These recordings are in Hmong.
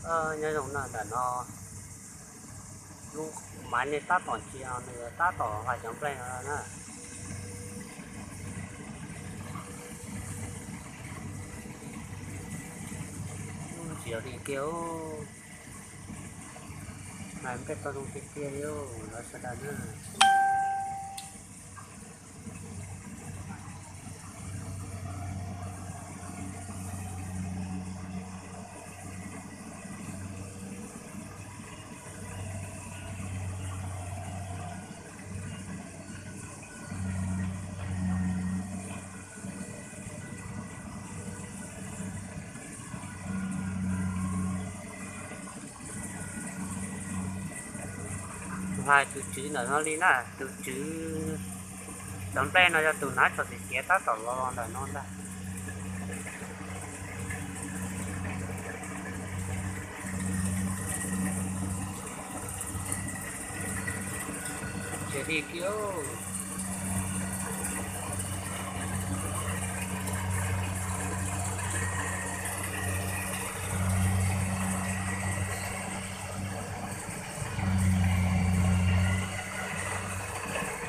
Nyob zoo na, ntawm no lub maiv nej tab tom ntsia no nws tab tom hlais cov nplej no na. Ntsia li kiag, hlais nplej tau zoo tiag tiag li lawv sawv daws na. Tus hais tus tswv ntawm no li na, tus tswv cov nplej no yog tus hnav tsho xiav xiav tab tom los ntawm no ntag. Ntsia li kiag.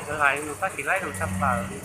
Lawv hais mus tab sis laib zoo tshaj plaws li.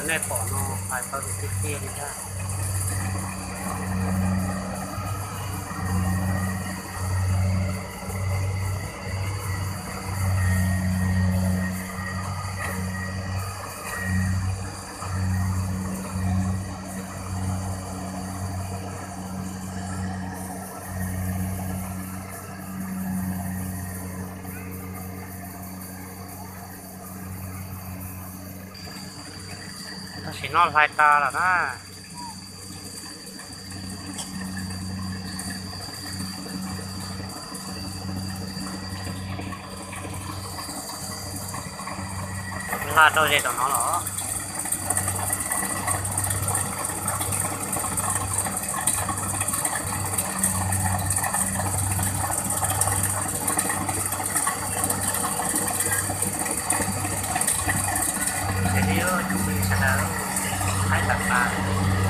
Nej pom no hais tau tiag tiag li ntag. Tam sim no hlais tas lawm na. Hla rau ze tom no los. Ces li tus plig sawv daws, haib tas tas.